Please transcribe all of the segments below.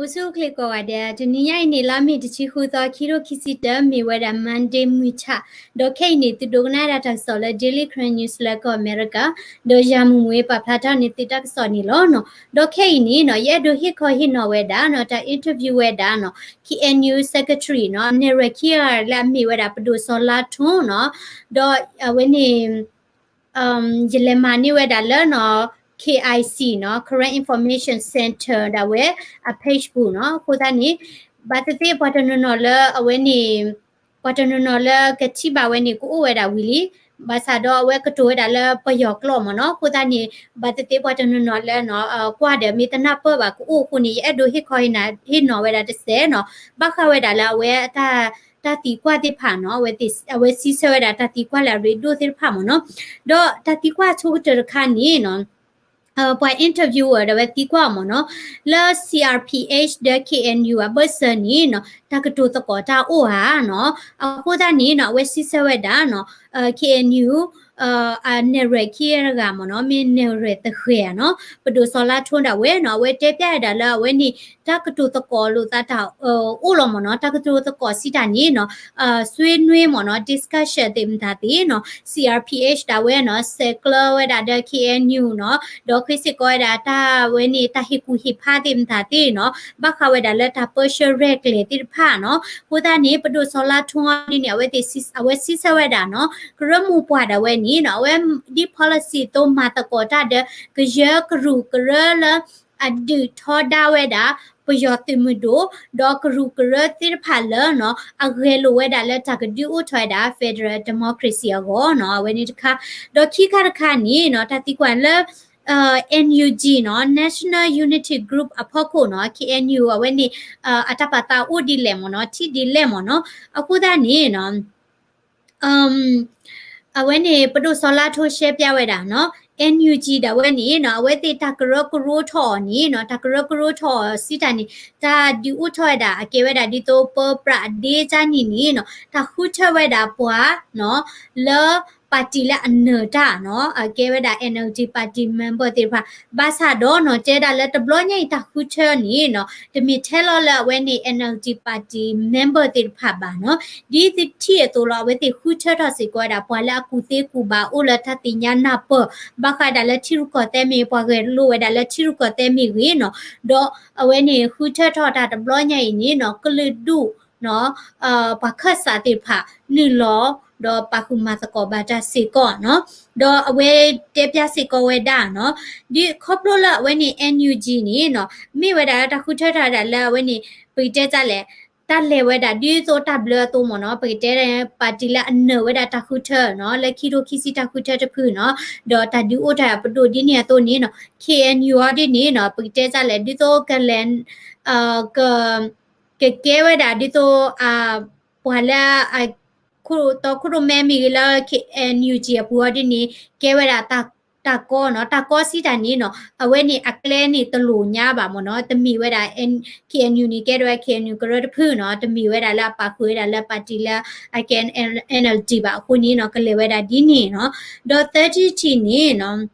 အိၣ်ဆူၣ်အိၣ်ချ့ကိးဂၤဒဲး, တနံၤညါအံၤန့ၣ် လါမ့ၤတဆံဃုသီ ခံကထိခံဆံတၢ မ့ၢ်ဝဲဒၣ် Monday မုၢ်ဆၣ်, ဒီးခဲအံၤန့ၣ် သုဒိကနၣ်ဝဲဒၣ်တၢ်ကစီၣ်လၢ Daily Karen News လၢကီၢ်အမဲရကၤ, ဒီးယၤမုၢ်မူပာ်ဖျါထီၣ်န့ၢ်သုတၢ်ကစီၣ်န့ၣ်လီၤနီၤ. ဒီးခဲအံၤန့ၣ်နီၤ ယအဲၣ်ဒိးဟ့ၣ်ခီဟ့ၣ်နီၤဝဲဒၣ်နီၤ တၢ် interview ဝဲဒၣ်နီၤ ခ့ၣ်အဲၣ်ယူၣ် secretary နီၤ နဲၣ်ရွဲၣ်ခံဂၤ လၢအမ့ၢ်ဝဲဒၣ်ပဒိၣ်စီၤလါထွန်းနီၤ, ဒီးအဝဲန့ၣ် ယလဲၤမၤန့ၢ်ဝဲဒၣ်လၢနီၤ K I C နီၤ Karen Information Center ဒၣ်ဝဲအ page ပူၤနီၤ. အဃိသတးန့ၣ် ဘၣ်သ့ၣ်သ့ၣ်ပှၤတနီၤနီၤလၢအဝဲန့ၣ် ပှၤတနီၤနီၤလၢကထံၣ်ဘၣ်ဝဲန့ၣ် ကအိၣ်ဝဲဒၣ်ဝံၤလံ, ဘၣ်ဆၣ်ဒီးအဝဲကတိၤဝဲဒၣ်လၢပယီၤကျိာ်မ့ၢ်နီၤ. အဃိသတးန့ၣ် ဘၣ်သ့ၣ်သ့ၣ်ပှၤတနီၤနီၤလၢနီၤ ကွၢ်ဒီးမ့ၢ်တနၢ်ပၢၢ်ဘၣ်ကအိၣ်အဃိန့ၣ် ယအဲၣ်ဒိးဟ့ၣ်ခီဟ့ၣ်နီၤဝဲဒၣ်တစဲးနီၤ ဘၣ်ဃးဝဲဒၣ်လၢအဝဲ တၢ်သံကွၢ်သ့ၣ်တဖၣ်နီၤ အဝဲသံ, အဝဲစံးဆၢဝဲဒၣ်တၢ်သံကွၢ်လၢအရ့ဒိၣ်သ့ၣ်တဖၣ်မ့ၢ်နီၤ. ဒီးတၢ်သံကွၢ်အဆိကတၢၢ်တခါန့ၣ်နီၤ ပှၤ interviewer ဒၣ်ဝဲသံကွၢ်အီၤမ့ၢ်နီၤ လၢ C R P H ဒီး K N U အဘၢၣ်စၢၤန့ၣ်နီၤ တၢ်ကတိၤသကိးတၢ်အိၣ်ဧါနီၤ. အဃိသတးန့ၣ်နီၤ အဝဲစံးဆၢဝဲဒၣ်နီၤ K N U အနဲၣ်ရွဲၣ်ခံဂၤမ့ၢ်နီၤ မ့ၢ်နဲၣ်ရွဲၣ်သဃဲၤဧါနီၤ ပဒိၣ်စီၤလါထွန်းဒၣ်ဝဲနီၤ အဝဲတဲပျဲဝဲဒၣ်လၢအဝဲန့ၣ် တၢ်ကတိၤသကိးလိာ်သးတၢ်အိၣ်လီၤမ့ၢ်နီၤ. တၢ်ကတိၤသကိးစံးတၢ်န့ၣ်နီၤ ဆွေးနွေးမ့ၢ်နီၤ discussion သ့ၣ်မတၤသ့ၣ်နီၤ C R P H ဒၣ်ဝဲနီၤ ဆဲးကျၢဝဲဒၣ်ဒီး K N U နီၤ ဒီးဃ့စ့ၢ်ကီးဝဲဒၣ်တၢ်ဝဲန့ၣ် တၢ်ဟ့ၣ်ကူၣ်ဟ့ၣ်ဖးသ့ၣ်မတၤသ့ၣ်နီၤ ဘၣ်ဃးဝဲဒၣ်လၢတၢ်ပၢဆှၢရဲၣ်ကျဲၤသ့ၣ်တဖၣ်နီၤ. အဃိသတးန့ၣ် ပဒိၣ်စီၤလါထွန်းဒ်န့ၣ် အဝဲသ့ၣ် အဝဲစံးဆၢဝဲဒၣ်နီၤ ကရၢမိၢ်ပှၢ်ဒၣ်ဝဲန့ၣ်နီၤ အဝဲဒ် policy အသိးမၤသကိးတၢ်ဒီး ကယၢကရူၢ်ကရၢလၢ အဒုးထီဒါဝဲဒၣ် ပယီၤသုးမုၢ်ဒိၣ် ဒီးကရူၢ်ကရၢသ့ၣ်တဖၣ်လၢနီၤ အဂဲၤလိာ်ဝဲဒၣ်လၢတၢ်ကဒုးအိၣ်ထီၣ်ဝဲဒၣ် federal democracy အဂီၢ်နီၤ အဝဲန့ၣ်တခါ. ဒီးခံခါတခါန့ၣ်နီၤ တၢ်သံကွၢ်လၢ N U G နီၤ National Unity Group အဖီခိၣ်နီၤ K N U အဝဲန့ၣ် အတၢ်ပာ်သးအိၣ်ဒ်လဲၣ်မ့ၢ်နီၤ ထံၣ်ဒ်လဲၣ်မ့ၢ်နီၤ. အဃိသတးန့ၣ်နီၤ အဝဲန့ၣ် ပဒိၣ်စီၤလါထွန်းရှဲပျဲဝဲဒၣ်နီၤ N U G ဒၣ်ဝဲန့ၣ်နီၤ အဝဲသ့ၣ်တၢ်ကရၢကရိထီၣ်အီၤန့ၣ်နီၤ တၢ်ကရၢကရိထီၣ်အီၤစံးတၢ်န့ၣ် တၢ်ဒုးအိၣ်ထီၣ်ဝဲဒၣ် အကဲဝဲဒၣ်ဒ်သိးပၢပြးအဒ့ကၢ်နံၣ်န့ၣ်နီၤ တၢ်ဃုထၢဝဲဒၣ်ပှၤနီၤ လၢ party လၢအနၢၤတၢ်နီၤ အကဲဝဲဒၣ် N L D party member သ့ၣ်တဖၣ် ဘၣ်ဆၣ်ဒီးနီၤ တဲဒၣ်လၢတဘျီညါအံၤတၢ်ဃုထၢန့ၣ်နီၤ တမ့ၢ်ထဲလီၤလၢအဝဲန့ၣ် N L D party member သ့ၣ်တဖၣ်ဘၣ်နီၤ ဒ်သုထံၣ်အသိးလီၤ အဝဲသ့ၣ်ဃုထၢထီၣ်စ့ၢ်ကီးဝဲဒၣ် ပှၤလၢအကူၣ်သ့ကူၣ်ဘၣ်အိၣ်လၢတၢ်သ့ၣ်ညါနၢ်ပၢၢ် ဘၣ်ဃးဒၣ်လၢထံရူၢ်ကီၢ်သဲးမ့ၢ် ပှၤဂဲၤလိာ်ဝဲဒၣ်လၢထံရူၢ်ကီၢ်သဲးမ့ၢ်ဂ့ၤနီၤ ဒီးအဝဲန့ၣ်ဃုထၢထီၣ်တၢ်တဘျီညါအံၤန့ၣ်နီၤ ကလုာ်ဒူၣ်နီၤ ပှၤခၢၣ်စးသ့ၣ်တဖၣ် နုာ်လီၤ ဒီးပာ်ဃုာ်မၤသကိးဘၣ်တၢ်စ့ၢ်ကီးနီၤ ဒီးအဝဲတဲပျဲစ့ၢ်ကီးဝဲဒၣ်နီၤ ဒ်ခီဖျိလၢအဝဲန့ၣ် N U G န့ၣ်နီၤ မ့ၢ်ဝဲဒၣ်လၢတၢ်ဃုထၢထီၣ်ဝဲဒၣ်လၢအဝဲန့ၣ် ပကတဲတၢ်လဲၣ် တၢ်လဲၤဝဲဒၣ်ဒ်သိးတၢ်ဘျၢအသိးမ့ၢ်နီၤ ပကတဲ party လၢအနၢၤဝဲဒၣ်တၢ်ဃုထၢနီၤ လၢခံထိခံဆံတၢ်ဃုထၢတဖုနီၤ ဒီးတၢ်ဒုးအိၣ်ထီၣ်ပဒိၣ်ဒ်န့ၣ်အသိးန့ၣ်နီၤ K N U အီၤဒ်န့ၣ်နီၤ ပကတဲတၢ်လဲၣ် ဒ်သိးကလဲၤ က ကကဲဝဲဒၣ်ဒ်သိး ပှၤလၢ တီခိၣ်ရိၣ်မဲမ့ၢ်ဂ့ၤလၢ N U G အပူၤအီၤဒ်န့ၣ် ကဲဝဲဒၣ်တၢ်ကီနီၤ တၢ်ကီစံးတၢ်န့ၣ်နီၤ အဝဲန့ၣ်အကျဲန့ၣ်တလိာ်ညါဘၣ်မ့ၢ်နီၤ တမ့ၢ်ဝဲဒၣ် K N U န့ၣ် ကဲဒၣ်ဝဲ K N U ကရၢတဖုနီၤ တမ့ၢ်ဝဲဒၣ်လၢအပာ်ဃုာ်ဝဲဒၣ်လၢ party လၢအကဲ N L D ဘၣ်အဃိန့ၣ်နီၤ ကလဲၤဝဲဒၣ်ဒ်န့ၣ်နီၤ ဒီးသၢထံၣ်တထံၣ်န့ၣ်နီၤ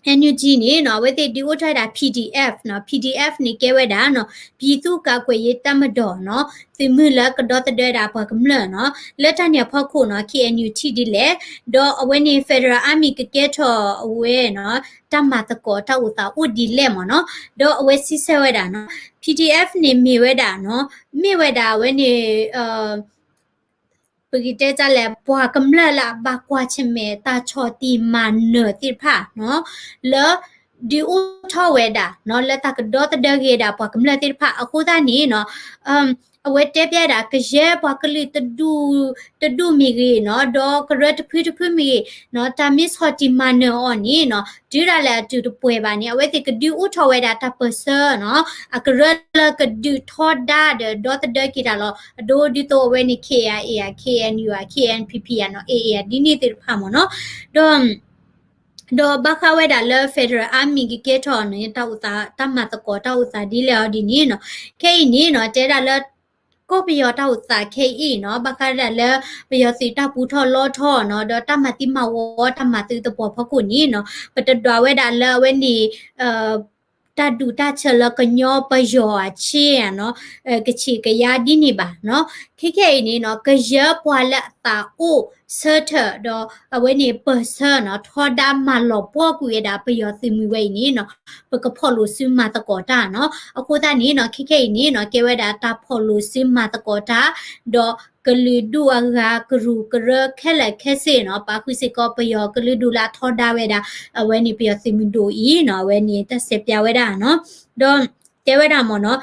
N U G န့ၣ်နီၤ အဝဲသ့ၣ်ဒုးအိၣ်ထီၣ်ဝဲဒၣ် P D F နီၤ P D F န့ၣ်ကဲဝဲဒၣ်နီၤ ပြည်သူ့ကာကွယ်ရေးတပ်မတော် နီၤ သုးမုၢ်လၢကဒီသဒၢဒၣ်ပှၤကမျၢၢ်နီၤ လၢတၢ်န့ၣ်အဖီခိၣ်နီၤ K N U ထံၣ်ဒ်လဲၣ် ဒီးအဝဲန့ၣ် federal army ကကဲထီၣ်အဝဲနီၤ တၢ်မၤသကိးတၢ်အိၣ်သးအိၣ်ဒ်လဲၣ်မ့ၢ်နီၤ ဒီးအဝဲစံးဆၢဝဲဒၣ်နီၤ P D F န့ၣ်မ့ၢ်ဝဲဒၣ်နီၤ မ့ၢ်ဝဲဒၣ်အဝဲန့ၣ် ပကတဲတၢ်လဲၣ် ပှၤကမျၢၢ်လၢအဘၣ်ကွၢ်ဆၢၣ်မဲာ်တၢ်ဆီၣ်တံၢ်မၤနၢၤသ့ၣ်တဖၣ်နီၤ လၢ ဒုးအိၣ်ထီၣ်ဝဲဒၣ်နီၤ လၢတၢ်ကဒီသဒၢက့ၤဒၣ်ပှၤကမျၢၢ်သ့ၣ်တဖၣ် အဃိသတးန့ၣ်နီၤ အဝဲတဲပျဲဒၣ် ကယဲၢ်ပှၤကလုာ်တဒူၣ် တဒူၣ်မ့ၢ်ဂ့ၤနီၤ ဒီးကရၢတဖုတဖုမ့ၢ်ဂ့ၤနီၤ တၢ်မ့ၢ်ဆီၣ်တံၢ်မၤနၢၤအီၤန့ၣ်နီၤ တုၤဒၣ်လဲာ်အတုၤတပှဲၤဘၣ်န့ၣ် အဝဲသ့ၣ်ကဒုးအိၣ်ထီၣ်ဝဲဒၣ်တၢ်ပၢၢ်ဆၢနီၤ အကရၢလၢကဒုးထီဒါဒီးဒီသဒၢက့ၤတၢ်လီၤ အဒိဒ်သိးအဝဲန့ၣ် K I A ဧါ K N U ဧါ K N P P ဧါနီၤ A A ဧါ ဒ်န့ၣ်သ့ၣ်တဖၣ်မ့ၢ်နီၤ ဒီး ဒီးဘၣ်ဃးဝဲဒၣ်လၢ Federal Army ကကဲထီၣ်န့ၣ် တၢ်အိၣ်သး တၢ်မၤသကိးတၢ်အိၣ်သးဒ်လဲၣ်အီၤဒ်န့ၣ်နီၤ ခဲအံၤန့ၣ်နီၤ တဲဒၣ်လၢ ကီၢ်ပယီၤတၢ်အိၣ်သးခဲအံၤနီၤ ဘၣ်ဃးဒၣ်လၢ ပယီၤသုးတၢ်ပူထီၣ်လီထီၣ်နီၤ ဒီးတၢ်မၤသံမၤဝီတၢ်မၤသုးသပှၢ်ဖီခိၣ်န့ၣ်နီၤ ပတဒွးဝဲဒၣ်လၢအဝဲန့ၣ် တၢ်ဒူၣ်တၢ်ဆၢလၢကညီပယီၤအဆ့ၣ်နီၤ, ကဆံးကယါဒ်န့ၣ်ဘၣ်နီၤ. ခဲခဲအံၤန့ၣ်နီၤ ကယဲၢ်ပှၤလၢအသးအိၣ်ဆၢထၢၣ်ဒီး အဝဲန့ၣ်ပၢၢ်ဆၢနီၤ ထီဒါမၤလီၤပှီၢ်ကွံာ်ဝဲဒၣ်ပယီၤသုးမုၢ်ဝဲအံၤန့ၣ်နီၤ ပကဖီၣ်လိာ်စုမၤသကိးတၢ်နီၤ. အဃိသတးန့ၣ်နီၤ ခဲခဲအံၤန့ၣ်နီၤ ကဲဝဲဒၣ်တၢ်ဖီၣ်လိာ်စုမၤသကိးတၢ် ဒီးကလုာ်ဒူၣ်အဂၤကရူၢ်ကရၢခဲလၢာ်ခဲဆ့နီၤ ပာ်ဃုာ်စ့ၢ်ကီးပယီၤကလုာ်ဒူၣ်လၢအထီဒါဝဲဒၣ် အဝဲန့ၣ်ပယီၤသုးမုၢ်ဒိၣ်အံၤနီၤ အဝဲန့ၣ်တၢ်စဲးပၠးဝဲဒၣ်နီၤ. ဒီးတဲဝဲဒၣ်မ့ၢ်နီၤ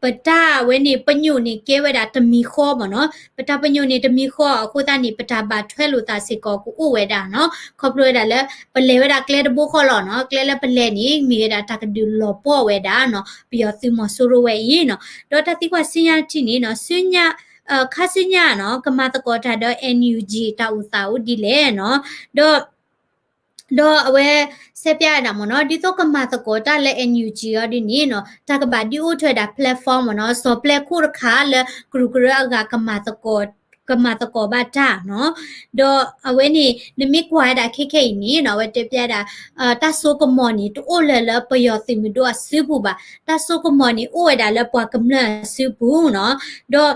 ပတၢ်အဝဲန့ၣ်ပညိၣ်န့ၣ်ကဲဝဲဒၣ်တမံၤဃီမ့ၢ်နီၤ, ပတၢ်ပညိၣ်န့ၣ်တမံၤဃီ အဃိသတးန့ၣ် ပတၢ်ဘၣ်ထွဲလိာ်သးစ့ၢ်ကီးကအိၣ်ဝဲဒၣ်နီၤ. ခီဖျိဝဲဒၣ်လၢ ပလဲၤဝဲဒၣ်ကျဲတဘိဃီလီၤနီၤ, ကျဲလၢပလဲၤန့ၣ် မ့ၢ်ဝဲဒၣ်တၢ်ကဒုးလီၤပှီၢ်ဝဲဒၣ်နီၤ ပယီၤသုးမီၤစိရိၤဝဲအံၤနီၤ. ဒီးတၢ်သံကွၢ်ဆူညါထံၣ်န့ၣ်နီၤ ဆူညါ ခါဆူညါနီၤ ကမၤသကိးတၢ်ဒီး NUG တၢ်အိၣ်သးအိၣ်ဒ်လဲၣ်နီၤ. ဒီး ဒီးအဝဲ စဲးပၠးဝဲဒၣ်မ့ၢ်နီၤ ဒ်သိးကမၤသကိးတၢ်လၢ NUG အီၤဒ်န့ၣ်နီၤ တၢ်ကဘၣ်ဒုးအိၣ်ထီၣ်ဝဲဒၣ် platform မ့ၢ်နီၤ စီၤပျဲခိၣ်တခါလၢကရူၢ်ကရၢအဂၤ ကမၤသကိးဘၣ်တၢ်နီၤ. ဒီးအဝဲန့ၣ် နမ့ၢ်ကွၢ်ဝဲဒၣ်ခဲခဲအံၤန့ၣ်နီၤ အဝဲတဲပၠးဒၣ် တၢ်စိကမီၤန့ၣ် တအိၣ်လၢၤလၢပယီၤသုးမုၢ်ဒိၣ်အစုပူၤဘၣ်. တၢ်စိကမီၤန့ၣ်အိၣ်ဝဲဒၣ်လၢပှၤကမျၢၢ်အစုပူၤနီၤ. ဒီး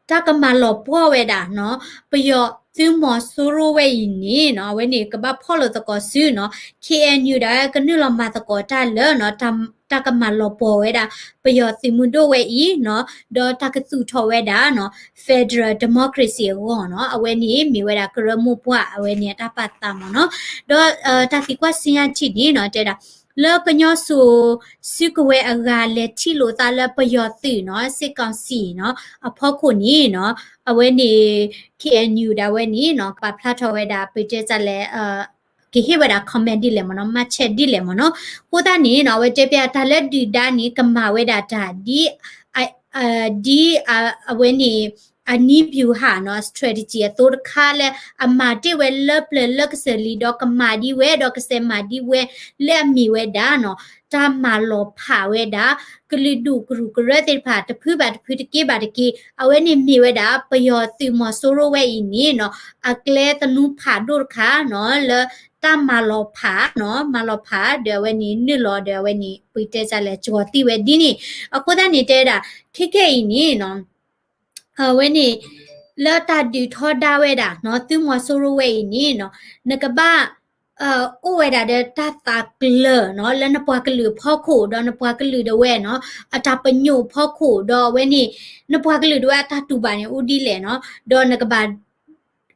တၢ်ကမၤလီၤပှီၢ်ဝဲဒၣ်နီၤ ပယီၤသုးမီၤစိရိၤဝဲအံၤန့ၣ်နီၤ အဝဲန့ၣ်ကဘၣ်ဖီၣ်လိာ်သကိးစုနီၤ KNU ဒၣ်ဝဲကနုာ်လီၤမၤသကိးတၢ်လၢနီၤ တၢ်ကမၤလီၤပှီၢ်ဝဲဒၣ် ပယီၤသုးမုၢ်ဒိၣ်ဝဲအံၤနီၤ ဒီးတၢ်ကသူၣ်ထီၣ်ဝဲဒၣ်နီၤ federal democracy အဂီၢ်နီၤ အဝဲန့ၣ်မ့ၢ်ဝဲဒၣ်ကရၢမိၢ်ပှၢ်အဝဲန့ၣ်အတၢ်ပာ်သးမ့ၢ်နီၤ. ဒီး တၢ်သံကွၢ်ဆူညါထံၣ်န့ၣ်နီၤ တဲဒၣ် လၢကညီစိၤစုကဝဲၤအဂၤလဲၤထံၣ်လိာ်သးလၢပယီၤသုးနီၤ စစ်ကောင်စီ နီၤ အဖီခိၣ်န့ၣ်နီၤ အဝဲန့ၣ် KNU ဒၣ်ဝဲန့ၣ်နီၤ ပာ်ဖျါထီၣ်ဝဲဒၣ် ပတဲတၢ်လဲၣ် ကဟ့ၣ်ဝဲဒၣ် comment ဒ်လဲၣ်မ့ၢ်နီၤ မှတ်ချက် ဒ်လဲၣ်မ့ၢ်နီၤ. အဃိသတးန့ၣ်နီၤ အဝဲတဲပၠးတၢ်လၢဒုၣ်ဒါန့ၣ် ကမၤဝဲဒၣ်တၢ် ဒ် ဒ်အဝဲန့ၣ် အနည်းဗျူဟာနီၤ strategy အသိတခါလၢ အမၤတ့ၢ်ဝဲလၢပျၢၤလၢကစၢၢ်လံဒီးကမၤဒ်ဝဲ ဒီးကစဲးမၤဒ်ဝဲ လၢအမ့ၢ်ဝဲဒၣ်နီၤ တၢ်မၤလီၤဖးဝဲဒၣ် ကလုာ်ဒူၣ်ကရူၢ်ကရၢသ့ၣ်တဖၣ် တဖုဘၣ်တဖုတက့ၢ်ဘၣ်တက့ၢ် အဝဲန့ၣ်မ့ၢ်ဝဲဒၣ် ပယီၤသုးမီၤစိရိၤဝဲအံၤန့ၣ်နီၤ အကျဲသနူဖးဒိၣ်တခါနီၤ လၢတၢ်မၤလီၤဖးနီၤ မၤလီၤဖးဒီးအဝဲန့ၣ်နုာ်လီၤဒီးအဝဲန့ၣ် ပတဲတၢ်လဲၣ် ကၠီၤသံဝဲဒ်န့ၣ် အဃိသတးန့ၣ်တဲဝဲဒၣ် ခဲခဲအံၤန့ၣ်နီၤ အဝဲန့ၣ် လၢတၢ်ဒုးထီဒါဝဲဒၣ်နီၤ သုးမီၤစိရိၤဝဲအံၤန့ၣ်နီၤ နကဘၣ် အိၣ်ဝဲဒၣ်ဒီးတၢ်သးကျၢၤနီၤ လၢနပှၤကလုာ်အဖီခိၣ် ဒီးနပှၤကလုာ်ဒၣ်ဝဲနီၤ အတၢ်ပညိၣ်အဖီခိၣ် ဒီးအဝဲန့ၣ် နပှၤကလုာ်ဒၣ်ဝဲအတၢ်တူၢ်ဘၣ်န့ၣ်အိၣ်ဒ်လဲၣ်နီၤ ဒီးနကဘၣ်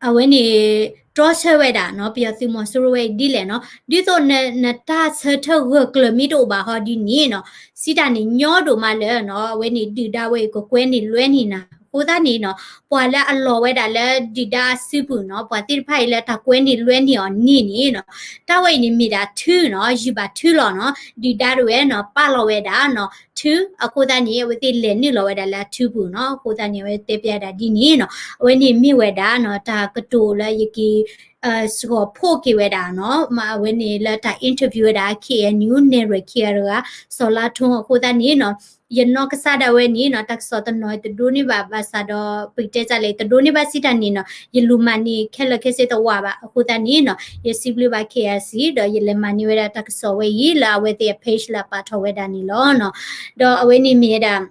အဝဲန့ၣ် တြီဆၢဝဲဒၣ်နီၤ ပယီၤသုးမီၤစိရိၤဝဲအံၤဒ်လဲၣ်နီၤ ဒ်သိးနတၢ်ဆၢထၢၣ်ဂၢၢ်ကျၢၤမ့ၢ်တအိၣ်ဘၣ်ဟီဒ်န့ၣ်နီၤ စံးတၢ်န့ၣ်ညီဒိၣ်မးလၢနီၤ အဝဲန့ၣ်ဒုၣ်ဒါဝဲအံၤကကွဲန့ၢ်လွဲန့ၢ်နၤ အဃိသတးန့ၣ်နီၤ ပှၤလၢအလီၤဝဲဒၣ်လၢဒုၣ်ဒါအစုပူၤနီၤ ပှၤသ့ၣ်တဖၣ်အံၤလၢတၢ်ကွဲန့ၢ်လွဲန့ၢ်အီၤန့ၣ်န့ၣ်နီၤ တၢ်ဝဲအံၤန့ၣ်မ့ၢ်ဒၣ်ထုနီၤ ယုၢ်ဘၣ်ထုလီၤနီၤ ဒုၣ်ဒါတဝဲနီၤ ပာ်လီၤဝဲဒၣ်နီၤ ထု အဃိသတးန့ၣ် အဝဲသ့ၣ်လဲၤနုာ်လီၤဝဲဒၣ်လၢအထုပူၤနီၤ အဃိသတးန့ၣ် အဝဲတဲပျးဒၣ်ဒ်န့ၣ်နီၤ အဝဲန့ၣ်မ့ၢ်ဝဲဒၣ်နီၤ တၢ်ကတိၤလၢယက့ၤ စှီၤဖှိၣ်က့ၤဝဲဒၣ်နီၤ အဝဲန့ၣ်လၢတၢ် interview ဝဲဒၣ် KNU နဲၣ်ရွဲၣ်ခံဂၤတဂၤ စီၤလါထိအဃိသတးန့ၣ်နီၤ ယနီၢ်ကစၢ်ဒၣ်ဝဲန့ၣ်နီၤ တၢ်ကစီၣ်တနီၤတဒိးန့ၢ်ဘၣ်ဘၣ်ဆၣ်ဒီး ပကတဲတၢ်လဲၣ် တဒိးန့ၢ်ဘၣ်စံးတၢ်န့ၣ်နီၤ ယလူၤမၤန့ၢ်ခဲလၢာ်ခဲဆ့တဝးဘၣ် အဃိသတးန့ၣ်နီၤ ယစံးဘျုးဘၣ် KIC ဒီးယလဲၤမၤန့ၢ်ဝဲဒၣ်တၢ်ကစီၣ်ဝဲအံၤ လၢအဝဲသ့ၣ်အ page လၢအပာ်ထီၣ်ဝဲဒၣ်န့ၣ်လီၤနီၤ ဒီးအဝဲန့ၣ်မ့ၢ်ဝဲဒၣ်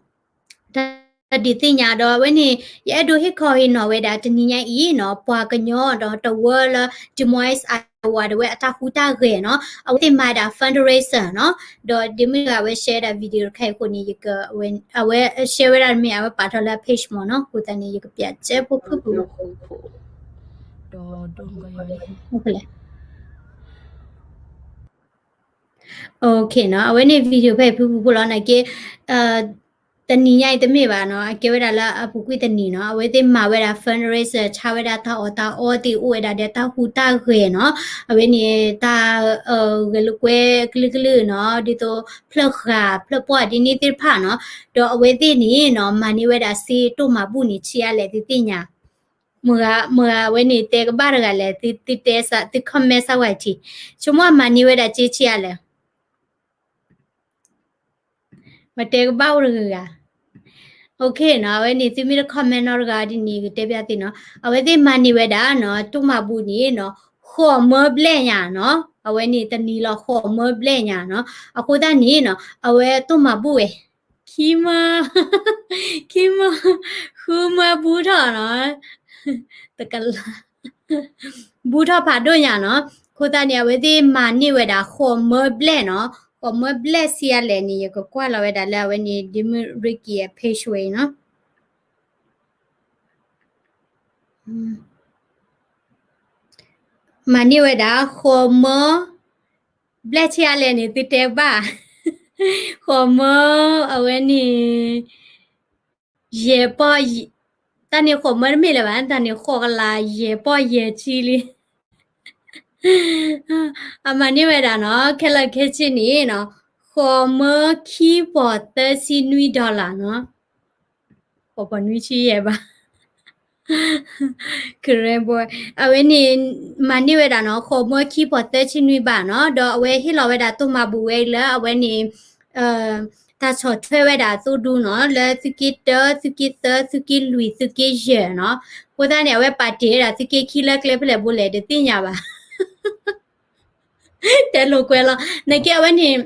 တၢ်ဒုးသ့ၣ်ညါဒီးအဝဲန့ၣ် ယအဲၣ်ဒိးဟ့ၣ်ခီဟ့ၣ်နီၤဝဲဒၣ်တနံၤညါအံၤနီၤ ပှၤကညီဒီးတဝၢလၢ Des Moines Iowa ဒၣ်ဝဲအတၢ်ဟူးတၢ်ဂဲၤနီၤ အဝဲသ့ၣ်မၤဒၣ် fundraiser နီၤ ဒီးဒ်မ့ၢ်အဝဲ share ဒၣ် video တခါအံၤအဃိန့ၣ် ယက အဝဲ share ဝဲဒၣ်မ့ၢ်အဝဲပာ်ထီၣ်လၢ page မ့ၢ်နီၤ အဃိသတးန့ၣ် ယကပျးစဲဖိဖုၣ်ပူၤ OK နီၤ အဝဲန့ၣ် video ဖဲအံၤဖုၣ်ဖုၣ်ဖိလီၤ နာ်က့ တနံၤညါအံၤတမ့ၢ်ဘၣ်နီၤ အကဲဝဲဒၣ်လၢအပူၤကွံာ်တနံၤနီၤ အဝဲသ့ၣ်မၤဝဲဒၣ် fundraiser ဆါဝဲဒၣ်တၢ်အီၣ်တၢ်အီသ့ၣ် အိၣ်ဝဲဒၣ်ဒီးတၢ်ဟူးတၢ်ဂဲၤနီၤ အဝဲန့ၣ်တၢ် ဂဲၤလိာ်ကွဲကလုာ်ကလုာ်နီၤ ဒ်သိးဖျၢၣ်ဃာ်ဖျၢၣ်ပှၢ်ဒ်န့ၣ်သ့ၣ်တဖၣ်နီၤ ဒီးအဝဲသ့ၣ်န့ၣ်နီၤ မၤန့ၢ်ဝဲဒၣ်စ့တိၢ်မၤဘူၣ်န့ၣ် ဆံးအါလဲၣ် သုသ့ၣ်ညါ မ့ၢ်ဂ့ၤ မ့ၢ်ဂ့ၤအဝဲန့ၣ်တဲကဘၣ်တဂၤလဲၣ် သုတဲစး သု comment စးဝဲထံ ဆိကမိၣ်မၤန့ၢ်ဝဲဒၣ်စ့ဆံးအါလဲၣ် မ့ၢ်တဲကဘၣ်အိၣ်တဂၤဂၤ OK နီၤ အဝဲန့ၣ် သုမ့ၢ်တ comment နီတဂၤဒ်န့ၣ် ကတဲပျးသ့ၣ်နီၤ အဝဲသ့ၣ်မၤန့ၢ်ဝဲဒၣ်နီၤ တိၢ်မၤဘူၣ်န့ၣ်နီၤ ဃိးမၢဘျဲၣ်ညါနီၤ, အဝဲန့ၣ်တနံၤလီၤဃိးမၢဘျဲၣ်ညါနီၤ, အဃိသတးန့ၣ်နီၤ အဝဲတိၢ်မၤဘူၣ်ဝဲ ခံမၢ, ခံမၢ, ဃုမၢဘူၣ်ထီၣ်နီၤ, တကလး ဘူၣ်ထီၣ်ဖးဒိၣ်ညါနီၤ, အဃိသတးန့ၣ် အဝဲသ့ၣ်မၤန့ၢ်ဝဲဒၣ်ဃိးမၢဘျဲၣ်နီၤ, ဃိးမၢဘျဲၣ်ဆံးအါလဲၣ်န့ၣ် ယကကွၢ်လီၤဝဲဒၣ်လၢအဝဲန့ၣ် ဒ်မုၢ်ရ့ကံအ page ဝဲအံၤနီၤ. မၤန့ၢ်ဝဲဒၣ် ဃိးမၢ ဘျဲၣ်ဆံးအါလဲၣ်န့ၣ် သုတဲဘၣ်, ဃိးမၢ အဝဲန့ၣ် ယဲၢ်ပီၢ်, တၢ်န့ၣ်ဃိးမၢတမ့ၢ်လၢၤဘၣ်, တၢ်န့ၣ်ဃိးကလးယဲၢ်ပီၢ်ယဲၢ်ဆံလံ. အမၤန့ၢ်ဝဲဒၣ်နီၤ ခဲလၢာ်ခဲဆ့န့ၣ်နီၤ ဃိးမၢခံပီၤသၢဆံနွံ dollar နီၤ, ဃိးပီၤနွံဆံယဲၢ်ဘၣ် Korean won အဝဲန့ၣ် မၤန့ၢ်ဝဲဒၣ်နီၤ ဃိးမၢခံပီၤသၢဆံနွံဘၣ်နီၤ, ဒီးအဝဲဟ့ၣ်လီၤဝဲဒၣ်တိၢ်မၤဘူၣ်ဝဲလၢအဝဲန့ၣ် တၢ်ဆီၣ်ထွဲဝဲဒၣ်အသိဒူနီၤ လၢသုးက့တၢ သုးက့သၢ သုးက့လွံၢ် သုးက့ယဲၢ်နီၤ, အဃိသတးန့ၣ် အဝဲပာ်တ့ၢ်ဝဲဒၣ်သုးက့ခံလၢကျဲဖဲလဲၣ်ဘိလဲၣ်တသ့ၣ်ညါဘၣ် တဲလိာ်ကွဲလီၤ နာ်က့အဝဲန့ၣ်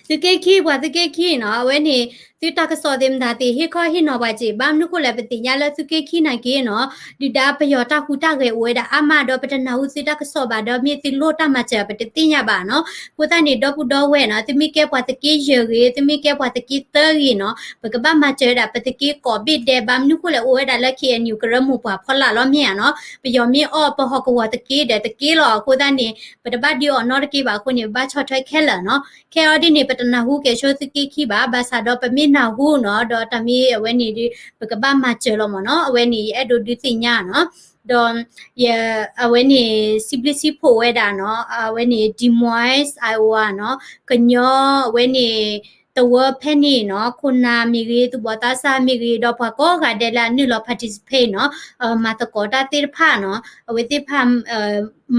သုးက့ခံ ပှၤသုးက့ခံနီၤ အဝဲန့ၣ် သုတၢ်ကစီၣ်သ့ၣ်မတၤသ့ၣ် ဟ့ၣ်ခီဟ့ၣ်နီၤပှၤစ့ၢ် ဘၣ်မနုၤဃိလဲၣ် ပသ့ၣ်ညါလၢသုးက့ခံနာ်က့နီၤ ဒုၣ်ဒါပယီၤတၢ်ဟူးတၢ်ဂဲၤအိၣ်ဝဲဒၣ်အါမးဒီး ပတနၢ်ဟူသုတၢ်ကစီၣ်ဘၣ်ဒီး မ့ၢ်သုလိၣ်တၢ်မၤစၢၤ ပတသ့ၣ်ညါဘၣ်နီၤ, အဃိသတးန့ၣ် ဒီပုၢ်ဒီဝဲၢ်နီၤ သုမ့ၢ်ကဲပှၤသုးက့ယဲၢ်ဂ့ၤ သုမ့ၢ်ကဲပှၤသုးက့သၢဂ့ၤနီၤ ပကဘၣ်မၤစၢၤဝဲဒၣ်ပသုးက့ကိးဘ့ၣ်ဒဲး ဘၣ်မနုၤဃိလဲၣ် အိၣ်ဝဲဒၣ်လၢ KNU ကရၢမိၢ်ပှၢ်ဖီလာ်လီၤမ့ၢ်ဧါနီၤ, ပယီၤမ့ၢ်အီၣ်ပဟီၣ်ကဝီၤတက့ဒီးတက့လီၤ, အဃိသတးန့ၣ် ပတဘၣ်ဒုးအီၣ်နီတက့ဘၣ်အဃိန့ၣ် ပဘၣ်ဆီၣ်ထွဲခဲလၢာ်နီၤ, ခဲအံၤဒ်န့ၣ် ပတနၢ်ဟူကဲၣ်ဆိသုးက့ခံဘၣ်, ဘၣ်ဆၣ်ဒီးပမ့ၢ်နၢ်ဟူနီၤ ဒီးတၢ်မ့ၢ်အဝဲန့ၣ်ဒီး ပကဘၣ်မၤစၢၤလီၤမ့ၢ်နီၤ, အဝဲန့ၣ် ယအဲၣ်ဒိးဒုးသ့ၣ်ညါနီၤ, ဒီး အဝဲန့ၣ် စံးဘျုးစံးဖှိၣ်ဝဲဒၣ်နီၤ, အဝဲန့ၣ် Des Moines, Iowa နီၤ, ကညီအဝဲန့ၣ် တဝၢဖဲန့ၣ်နီၤ, ခိၣ်နၢ်မ့ၢ်ဂ့ၤ, သူၣ်ဘီၣ်သးစၢ်မ့ၢ်ဂ့ၤ, ဒီးပှၤကိးဂၤဒဲးလၢအနုာ်လီၤ participate နီၤ, မၤသကိးတၢ်သ့ၣ်တဖၣ်နီၤ, အဝဲသ့ၣ်တဖၣ်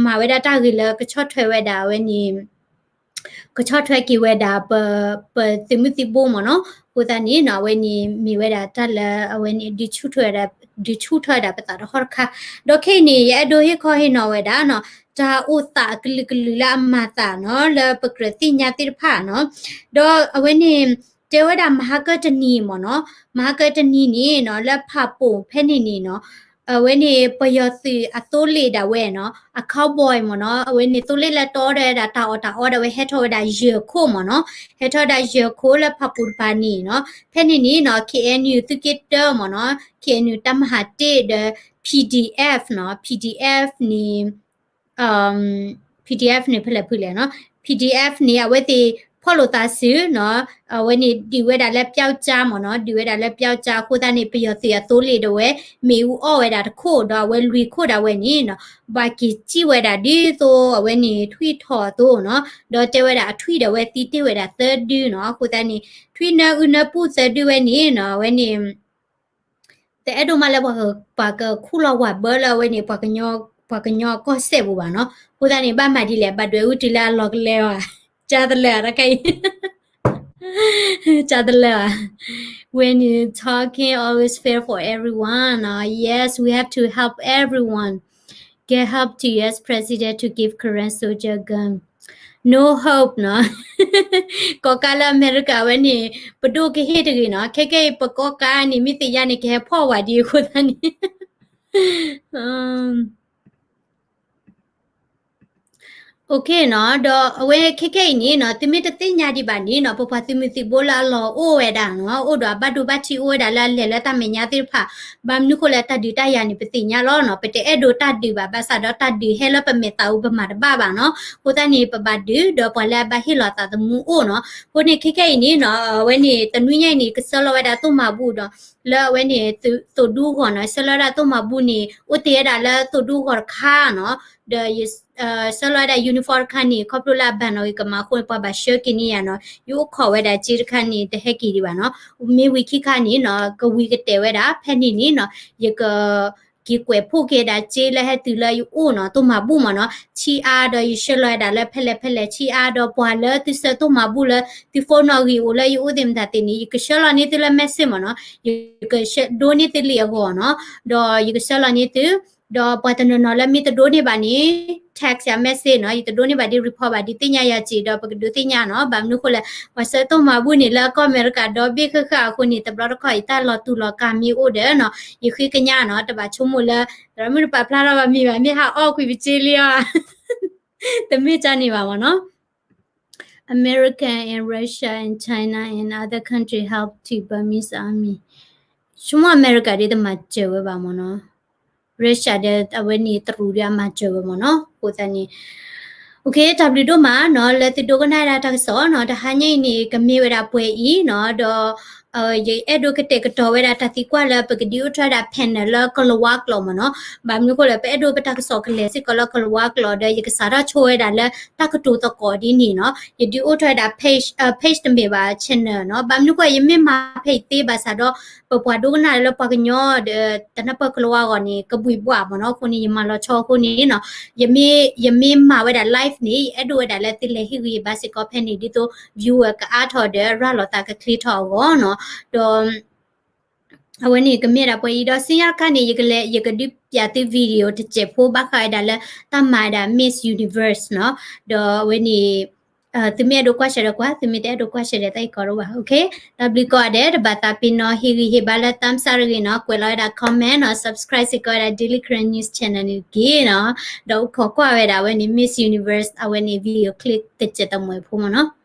မၤဝဲဒၣ်တၢ်ဂ့ၤလၢကဆီၣ်ထွဲဝဲဒၣ်အဝဲန့ၣ် ကဆီၣ်ထွဲက့ၤဝဲဒၣ် ပသုးမုၢ်သံၣ်ဘိမ့ၢ်နီၤ, အဃိသတးန့ၣ်နီၤ အဝဲန့ၣ်မ့ၢ်ဝဲဒၣ်တၢ်လၢအဝဲန့ၣ် ဒုးဆူၣ်ထွဲဝဲဒၣ်ပသးတဟီၣ်တခါ, ဒီးခဲအံၤန့ၣ် ယအဲၣ်ဒိးဟ့ၣ်ခီဟ့ၣ်နီၤဝဲဒၣ်နီၤ တၢ်အိၣ်သးအကလုာ်ကလုာ်လၢအမၤသးနီၤ လၢပကြၢးသ့ၣ်ညါသ့ၣ်တဖၣ်နီၤ, ဒီးအဝဲန့ၣ် တဲဝဲဒၣ်မဟါကတနံၤမ့ၢ်နီၤ, မဟါကတနံၤန့ၣ်နီၤ လၢဖးပိာ်ဖဲန့ၣ်န့ၣ်နီၤ အဝဲန့ၣ် ပယီၤသုးအသိလ့ၣ်ဒၣ်ဝဲနီၤ အ cowboy မ့ၢ်နီၤ, အဝဲန့ၣ်သိလ့ၣ်လၢတီဒီးဝဲဒၣ်တၢ်အီၣ်တၢ်အီဒၣ်ဝဲဟဲထီၣ်ဝဲဒၣ်ယဲၢ်ခိၣ်မ့ၢ်နီၤ, ဟဲထီၣ်ဝဲဒၣ်ယဲၢ်ခိၣ်လၢဖးပိာ်တပၤန့ၣ်နီၤ, ဖဲန့ၣ်န့ၣ်နီၤ KNU သုးက့တၢမ့ၢ်နီၤ, KNU တပ်မဟာတစ်ဒီး PDF နီၤ, PDF န့ၣ် PDF န့ၣ်ဖဲလဲၣ်ဖုလဲၣ်နီၤ, PDF န့ၣ် အဝဲသ့ၣ်ဖီၣ်လိာ်သးစုနီၤ, အဝဲန့ၣ်ဒုးဝဲဒၣ်လၢပျောက်ကျားမ့ၢ်နီၤ, ဒုးဝဲဒၣ်လၢပျောက်ကျားအဃိသတးန့ၣ် ပယီၤသုးအသိလ့ၣ်ဒၣ်ဝဲ မ့ၣ်အူအီၣ်ဝဲဒၣ်တခိၣ် ဒီးအဝဲလွံၢ်ခိၣ်ဒၣ်ဝဲန့ၣ်နီၤ, ဘၣ်က့ၤစံၣ်ဝဲဒၣ်ဒ်သိးအဝဲန့ၣ်ထွံၣ်ထီၣ်အသိးနီၤ, ဒီးတဲဝဲဒၣ်အထွံၣ်ဒၣ်ဝဲသံတ့ၢ်ဝဲဒၣ်သၢဒုနီၤ, အဃိသတးန့ၣ် ထွံၣ်နၢအုၣ်နၢပူၣ်သၢဒုဝဲန့ၣ်နီၤ, အဝဲန့ၣ် တအဲၣ်ဒိးမးလၢပှၤကခူၣ်လီၤဝၤဘၢလၢအဝဲန့ၣ် ပှၤကညီအကီၢ်စဲၣ်ပူၤဘၣ်နီၤ, အဃိသတးန့ၣ် ဘၣ်မၤဒ်လဲၣ် ဘၣ်ဒွဲၣ်အူတုၤလၢအလီၢ်ကလဲၤဘၣ်, ကၢ်တလၢာ်တခါအံၤ ကၢ်တလၢာ်, when you talking always fair for everyone, yes, we have to help everyone, get help to U S president to give Karen soldier gun, no hope နီၤ, ကီၢ်ကါလၢအမဲရကၤဝဲန့ၣ် ပဒိၣ်ကဟ့ၣ်တဂ့ၤနီၤ, ခဲကဲအံၤပကီၢ်ကါန့ၣ် မ့ၢ်သ့ၣ်ညါန့ၣ် ကဟဲဖီၣ်ဝဲဒ်အဃိသတးန့ၣ် OK နီၤ, ဒီးအဝဲခဲကဲအံၤန့ၣ်နီၤ သုမ့ၢ်တသ့ၣ်ညါဒံးဘၣ်န့ၣ်နီၤ ပပှၤသုးမုၢ်သံၣ်ဘိလၢအလီၢ်အိၣ်ဝဲဒၣ်နီၤ အိၣ်ဒီးအဘၣ်ဒိဘၣ်ထံးအိၣ်ဝဲဒၣ်လၢအလဲၤလၢတၢ်မဲာ်ညါသ့ၣ်တဖၣ်, ဘၣ်မနုၤဃိလၢတၢ်ဒုးတၢ်ယၤန့ၣ် ပသ့ၣ်ညါလီၤနီၤ, ပတအဲၣ်ဒိးတၢ်ဒုးဘၣ်, ဘၣ်ဆၣ်ဒီးတၢ်ဒုးဟဲလၢပမဲာ်သးအူပမၤတဘၣ်ဘၣ်နီၤ, အဃိသတးန့ၣ် ပဘၣ်ဒုး ဒီးပှၤလၢအဘၣ်ဟ့ၣ်လီၤသးသမူအိၣ်နီၤ, အဃိန့ၣ်ခဲကဲအံၤန့ၣ်နီၤ အဝဲန့ၣ် တနွံညါအံၤန့ၣ် ကဆှၢလီၤဝဲဒၣ်သိၣ်မၤဘူၣ်ဒီး လၢအဝဲန့ၣ် သိၣ်ဒူဂီၢ်နီၤ, ဆှၢလီၤဝဲဒၣ်သိၣ်မၤဘူၣ်န့ၣ် အိၣ်တ့ၢ်ဝဲဒၣ်လၢသိၣ်ဒူဂီၢ်တခါနီၤ, ဒီး ဆှၢလီၤဝဲဒၣ် uniform တခါန့ၣ် ခီဖျိလၢအဘၣ်နီၣ်ဂံၢ်ကမၤအဃိန့ၣ် ပှၤဘၣ်ဆှၢက့ၤန့ၢ်ယၤနီၤ, ယအိၣ်ခိးဝဲဒၣ်စ့တခါန့ၣ် တဟဲက့ၤဒံးဘၣ်နီၤ, မ့ၢ်ဝံၤခံခါန့ၣ်နီၤ ကဝံၤကတဲာ်ဝဲဒၣ် ဖဲန့ၣ်န့ၣ်နီၤ ယက က့ၤကွဲးဖှိၣ်က့ၤဒၣ်စ့လၢဟဲတုၤလၢယအိၣ်နီၤ, သိၣ်မၤဘူၣ်မ့ၢ်နီၤ, ဆံးအါဒီးယဆှၢလီၤဝဲဒၣ်လၢဖဲလဲၣ်ဖဲလဲၣ် ဆံးအါဒီးပှၤလၢသုဆှၢသိၣ်မၤဘူၣ်လၢ သု phone နီၣ်ဂံၢ်အိၣ်လၢယအိၣ်သ့ၣ်မတၤသ့ၣ်န့ၣ် ယကဆှၢလီၤန့ၢ်သုလၢ message မ့ၢ်နီၤ, ယကဒိးန့ၢ်သုလံာ်အဂီၢ်နီၤ, ဒီးယကဆှၢလီၤန့ၢ်သု ဒီးပှၤတနီၤနီၤလၢမ့ၢ်တဒိးန့ၢ်ဘၣ်န့ၣ် text ယၤ message နီၤ, ယတဒိးန့ၢ်ဘၣ်ဒ် report ဘၣ်ဒ်သ့ၣ်ညါယၤစ့ၢ်ဒီး ပကဒုးသ့ၣ်ညါနီၤ. ဘၣ်မနုၤဃိလဲၣ်, ပှၤဆၢတိၢ်မၤဘူၣ်န့ၣ် လၢကီၢ်အမဲရကၤဒီဘ့ၣ်ဃၣ်ဃၣ်အဃိန့ၣ် တဘျီတခီၣ်အံၤ တၢ်လီၤတူာ်လီၤကာ်မ့ၢ်အိၣ်ဒီးနီၤ, ယဃ့ကညးနီၤ, တဘၣ်ဆိကမိၣ်လၢ တမုၢ်တပာ်ဖျါထီၣ်ဘၣ်မံၤဘၣ်, မ့ၢ်ဟးအီၣ်ကွံာ်ပစ့လံအီၤ တမ့ၢ်တၢ်န့ၣ်ဘၣ်မ့ၢ်နီၤ. American and Russia and China and other country help to Burmese army. ဆိကမိၣ်အမဲရကၤဒ်တမၤစၢၤဝဲဘၣ်မ့ၢ်နီၤ. Russia ဒီးအဝဲန့ၣ်တရူးဒီးအမၤစၢၤဝဲမ့ၢ်နီၤ. အဃိသတးန့ၣ် တၢ်ဘျုးဒိၣ်မးနီၤ လၢသုဒိကနၣ်ဝဲဒၣ်တၢ်ကစီၣ်နီၤ. တဟါညါအံၤန့ၣ် ကမ့ၢ်ဝဲဒၣ်ပှဲၤအံၤနီၤ, ဒီး ယအဲၣ်ဒိးကတဲာ်ကတီၤဝဲဒၣ်တၢ်သံကွၢ်လၢပကဒုးအိၣ်ထီၣ်ဝဲဒၣ် panel လၢကလၤဝါကျိာ်မ့ၢ်နီၤ. ဘၣ်မနုၤဃိလဲၣ်, ပအဲၣ်ဒိးပတၢ်ကစီၣ်ကလဲၤစ့ၢ်ကီးလၢကလၤဝါကျိာ်ဒီး ယကစးထီၣ်ဆိဝဲဒၣ်လၢတၢ်ကတိၤသကိးဒ်န့ၣ်နီၤ. ယဒုးအိၣ်ထီၣ်ဝဲဒၣ် page, page တမ့ၢ်ဘၣ် channel နီၤ. ဘၣ်မနုၤဃိ ယမ့ၢ်မၤ page သ့ဘၣ်ဆၣ်ဒီး ပပှၤဒိကနၣ်လၢပှၤကညီဒီး တနၢ်ပၢၢ်ကလၤဝါအဂီၢ်န့ၣ် ကဘှံးဘှးမ့ၢ်နီၤ. အဃိန့ၣ် ယမၤလီၤဆီအဃိန့ၣ်နီၤ, ယမ့ၢ်, ယမ့ၢ်မၤဝဲဒၣ် live န့ၣ် ယအဲၣ်ဒိးဝဲဒၣ်လၢသုလဲၤဟ့ၣ်ဂံၢ်ဟ့ၣ်ဘါစ့ၢ်ကီးဖဲန့ၣ် ဒ်သိး viewer ကအါထီၣ်ဒီး ရၤလီၤသးကချ့ထီၣ်အဂီၢ်နီၤ. ဒီး အဝဲန့ၣ်ကမ့ၢ်ဒၣ်ပှဲၤအံၤဒီး ဆူညါတခါန့ၣ် ယကလဲၤ ယကဒုးပျးသု video တစဲးဖိဘၣ်ဃးဝဲဒၣ်လၢ တၢ်မၤဝဲဒၣ် Miss Universe နီၤ. ဒီးအဝဲန့ၣ် သုမ့ၢ်အဲၣ်ဒိးကွၢ်ဆၢဒီးကွၢ်, သုမ့ၢ်တအဲၣ်ဒိးကွၢ်ဆၢဒီး တၢ်အံၤကီးဒိၣ်ဘၣ်. တၢ်ဘျုးကိးဂၤဒဲး, တဘၣ်သးပ့ၤနီၣ် ဟ့ၣ်ဂံၢ်ဟ့ၣ်ဘါလၢ thumbs up တဂ့ၤနီၤ, ကွဲးလီၤဝဲဒၣ် comment နီၤ, subscribe စ့ၢ်ကီးဝဲဒၣ် Daily Karen News Channel န့ၣ်တက့ၢ်နီၤ. ဒီးအိၣ်ခိးကွၢ်ဝဲဒၣ်အဝဲန့ၣ် Miss Universe အဝဲန့ၣ် video clip တစဲးတမှဲးဖိမ့ၢ်နီၤ.